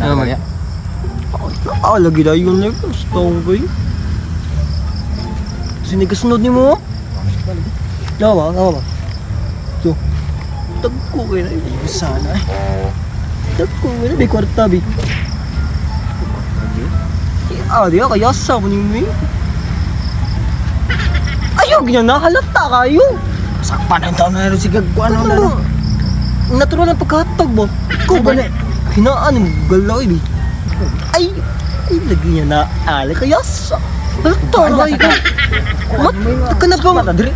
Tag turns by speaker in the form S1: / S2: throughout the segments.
S1: Ano man?
S2: Ah, lagi dayon na gusto ko eh. Sinikasunod ni mo? Nawa, nawa ba? So, tagko kayo na sana eh. Tagko kayo na, may kwarta bi. Ah, di ka, yasa mo ni mo eh. Ayaw, ganyan na, halata kayo.
S1: Sakpan ang taon na rin si Gagkuan
S2: Ano
S1: na.
S2: na? Natural ang pagkahatag mo. Ikaw ba na? Hinaan mo, galaw eh. Ay, ay, lagi niya na ali kaya sa. Halata kayo ka. Mat, ka na bang?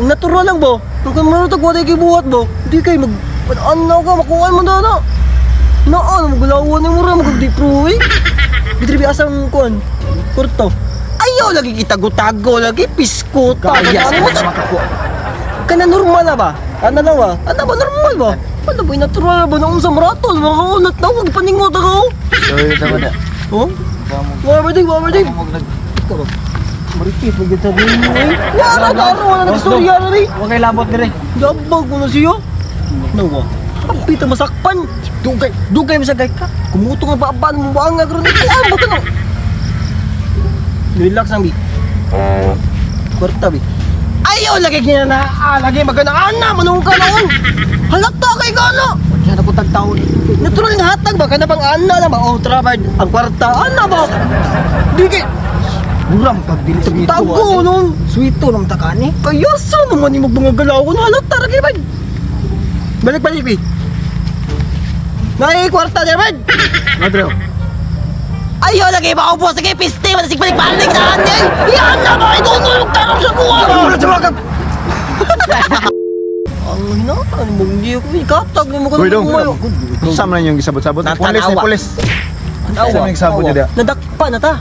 S2: Natural lang ba? Kung ka marutag, wala kay buhat ba? Di kay mag... Ano ka, makuha mo na na. Naan, magulawan ni mo rin, mag-di pro eh. Bitribi asang kuan. Kurto. Ayaw lagi kitago-tago lagi piskota.
S1: Kaya
S2: Ano
S1: sa makakuha.
S2: Kana normal na ba? Ano na ba? Ano ba normal ba? Ano ba natural ba noong sa maraton? Mga kaunat na huwag paningot ako.
S1: Sorry sa wala.
S2: Oh? Wala ba din? Wala ba din? Ikaw ba? Maritis, maganda sabihin mo eh. Wala na, wala na nagstorya na rin.
S1: Huwag kay labot dire.
S2: Gabag ko na siya. Nawa. Kapita masakpan.
S1: Dugay, dugay mo sa gay ka.
S2: Kumutong ang baba ng buwanga karon. Kuan ba to? Relax ang bi. Kwarta bi. Ayaw lagi niya na ah, lagi magana ana manung ka noon. Halata kay gano.
S1: Wala na ko tagtaon.
S2: Natural nga hatag ba kana bang ana na ba? Oh, trabad ang kwarta ana ba? Di kay
S1: Buram pag dili sweeto.
S2: tago noon.
S1: Sweeto nam takani.
S2: Kaya sa naman ni mga galawon halata ra kay bad. Balik balik bi. Nay kwarta der bad.
S1: Madro.
S2: Ayaw lagi ba upo sige piste man sig balik balik na ani. Yan na ba idunulog tarong sa kuha.
S1: Wala sa mga
S2: Ang hinaan mo hindi ko ikatag mo ko
S3: Uy, dong. Sa man yung gisabot-sabot? Pulis ni pulis.
S2: Tanawa.
S3: Sa man yung gisabot niya?
S2: Nadakpa na ta.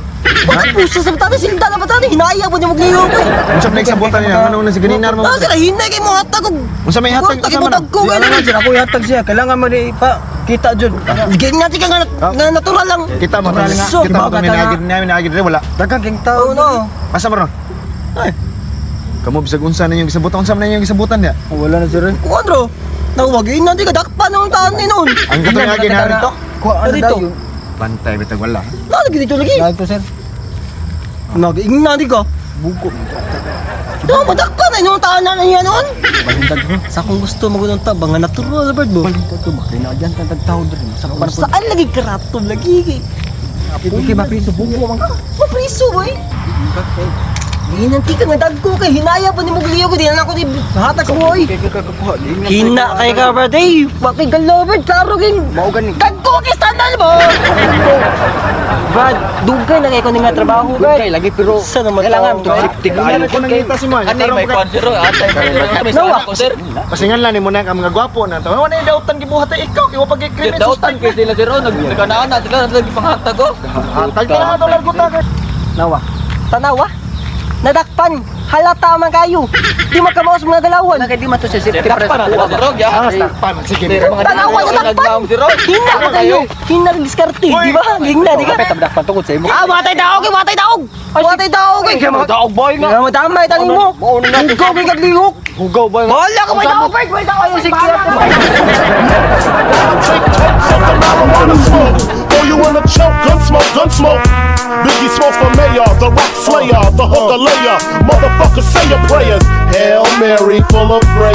S2: Wala pusa sa tani sinda na ba tani hinaya po niya magliho ko.
S3: Unsa man yung gisabotan niya? Ano na si ganinar mo?
S2: Ah, sila hinay kay mo hatag og
S3: Unsa may hatag?
S2: Kwarta
S3: Unsa man?
S2: gibutag ko
S1: Di alam man sir, ako ihatag siya. Kailangan man ipa kita jud.
S2: Ganyan ka nga nga natural lang.
S3: Kita mo
S1: Natural nga.
S3: kita mo
S1: Baga
S3: kami
S1: ka nga.
S3: naagid namin naagid diri wala.
S1: Daghang king tao.
S2: Oh no.
S3: Asa man ron?
S2: Ay,
S3: Kamo bisag unsa na yung gisabotan? Unsa man yung gisabotan niya?
S1: Wala na sir.
S2: kuan ro. Nawag ina di ka dakpa ng tani noon.
S3: Ang katong naagid na rito.
S1: Kuha ano
S2: Dito.
S1: dayon.
S3: Bantay bitag wala.
S2: Nalagi dito lagi.
S1: Dito sir.
S2: Nag-ingna di ka.
S1: Buko.
S2: No, madakpa na inyong tahanan na niya noon.
S1: Balintag ko.
S2: Sa akong gusto magunang tabang nga natural bird mo.
S1: Balintag ko ba? Kaya na dyan tag tao diri. Sakpan po.
S2: Saan lagi karatom lagi kay?
S1: Okay, mapriso buko man ka.
S2: Mapriso boy. Hinanti ka nga dagko kay hinaya pa ni Muglio ko di na ako ni hatag sa boy.
S1: Kay ka kakuha.
S2: Hina kay ka bird eh. Bakit galaw bird klaro king.
S1: Mao gani.
S2: Dagko kay standard mo. Brad, dugay na kay ko ni nga trabaho brad.
S1: Dugay lagi pero
S2: Sa naman
S1: kailangan
S2: tao,
S1: to safety
S3: Kailangan
S1: kaayo.
S3: ko nangita si man.
S4: Ano may kwan sir, atay may
S2: Nawa.
S4: sana ko sir.
S3: Pasingan lang nimo na ka mga gwapo na. Tawa na yung dautan gibuhat ay ikaw kay wa pag
S4: Sir,
S3: krimen
S4: dautan kay sila sir, oh, nagkanaan na sila lagi panghatag oh.
S3: Hatag ka na dolar ko ta.
S2: Nawa. Tanawa. Nadakpan. Halata man kayo. Di makamaos mga galawan.
S1: Kay di man to siya
S4: Sir,
S1: safety para
S4: dakpan
S1: sa
S4: na sila
S1: kuha.
S4: sir, oh, ya.
S3: Ah, takpan sige.
S4: Sir, mga
S2: Tanawa
S4: mga
S2: nadakpan.
S4: nagnaong sir, oh.
S2: Hina pa kayo. Hina ng diskarte, di ba? Hina, di ka?
S1: Kapit dakpan tungod sa imo.
S2: Ah, watay daog, eh, watay daog. Watay daog, eh.
S4: Daog boy nga.
S2: Nga madamay tani mo. Hugaw kay kaglihok.
S1: Hugaw ba?
S2: Wala ka may daog, may daog.
S1: Ayo si Kia.
S5: Take totes of the marijuana smoke. Throw you in a choke, gun smoke, gun smoke. Biggie Smalls for mayor, the rock slayer, the hooker layer. Motherfucker, say your prayers. Hail Mary, full of grace.